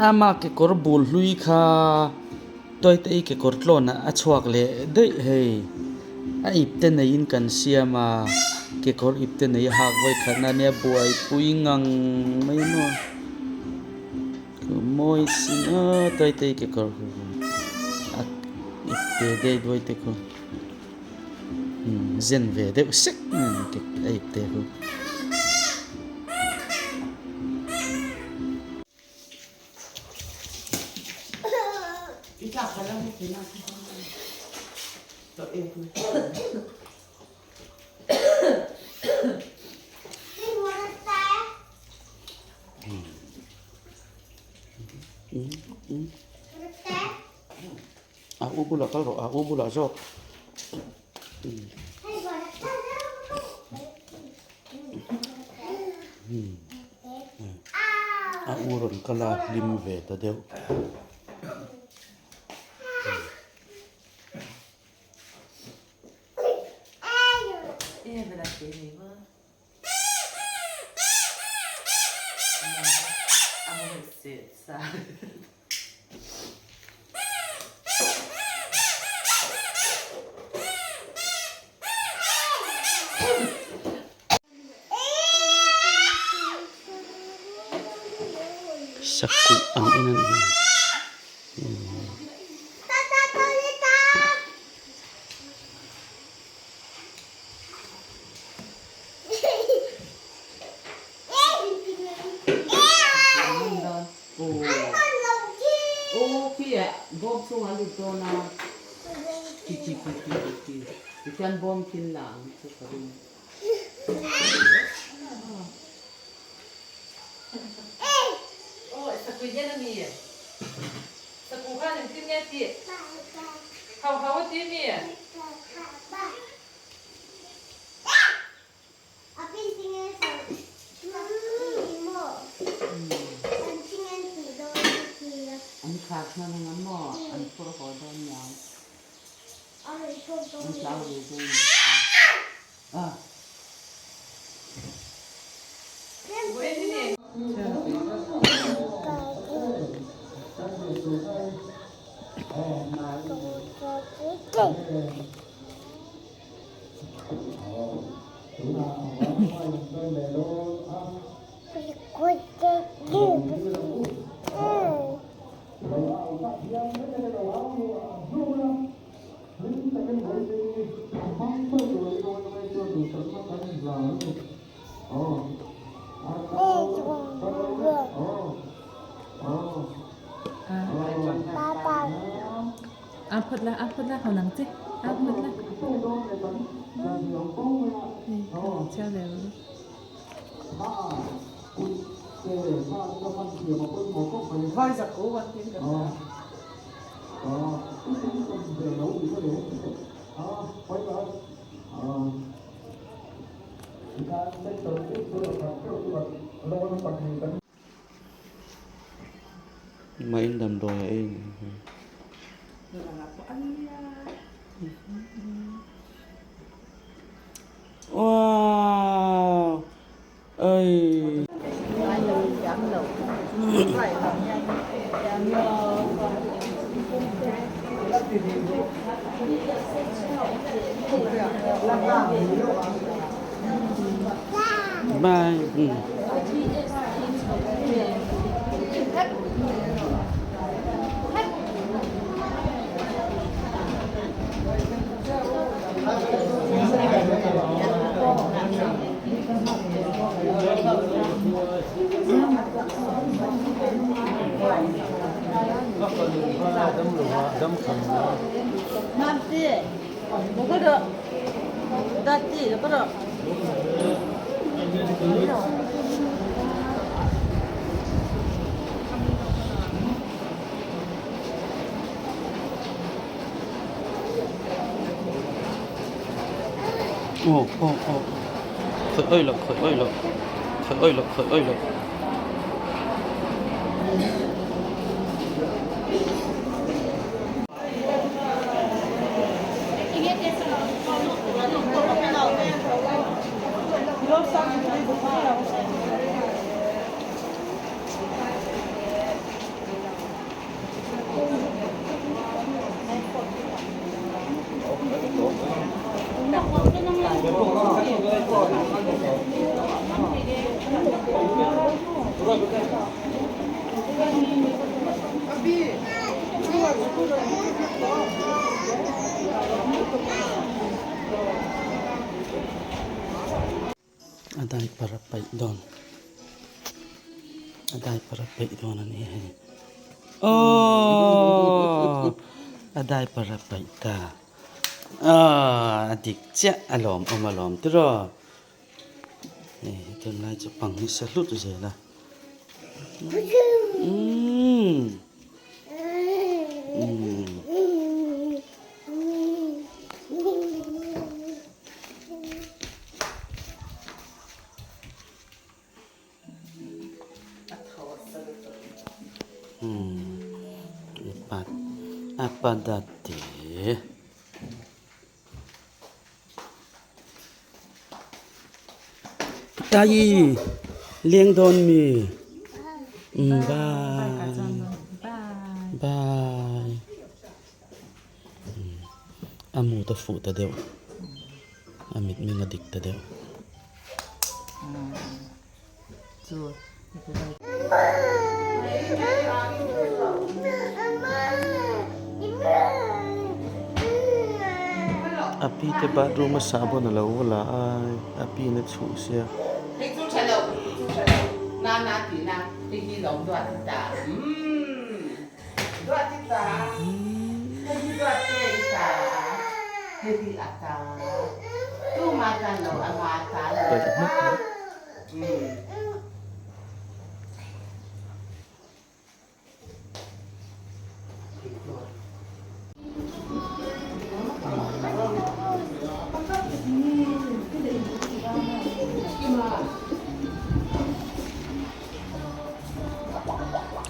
Ama kekawr bul hlui kha Tawite-i kekawr tlawn ah a chhuak leh daih hei. A ip te neiin kan siam a, kekawr ip te nei a hak vawi khatna ania buaipui ngang mai maw. Mawi sin a Tawite-i kekawr a ip te dei duai te khu. Zen ve deuh sek a ip te khu. A u bulah kal rawh a u bulah zawk. A u rawn kal a hlim ve ta deuh. Sakuh ang en a nih hi. Main damdawi a ei nih hi. Wow! Ei! Bye. Aw aw aw khawih awih loh khawih awih loh khawih awih loh khawih awih loh. A diaper a paih dawn a diaper a paih dawn a ni hei aww a diaper a paih ta aww a dik chiah a lawmawm alawm tiraw hei tunlai chu pang hi sa hlut zel a umm umm. Apadati. Tayi leng dawn mi. Bye. Bye. A mut a fuh ta deuh a mitmeng a dik ta deuh. A pi te bathroom a sahbawn a lo la a a pi in a chhuh sia.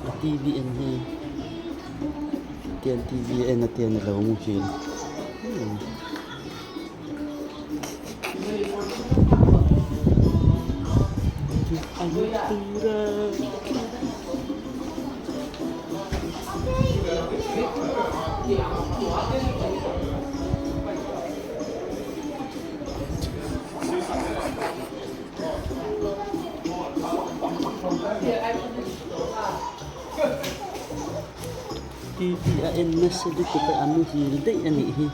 A TV en hi tian TV a en a tian a lo muhil TV a en nasa lutuk a a muhil daih a nih hi.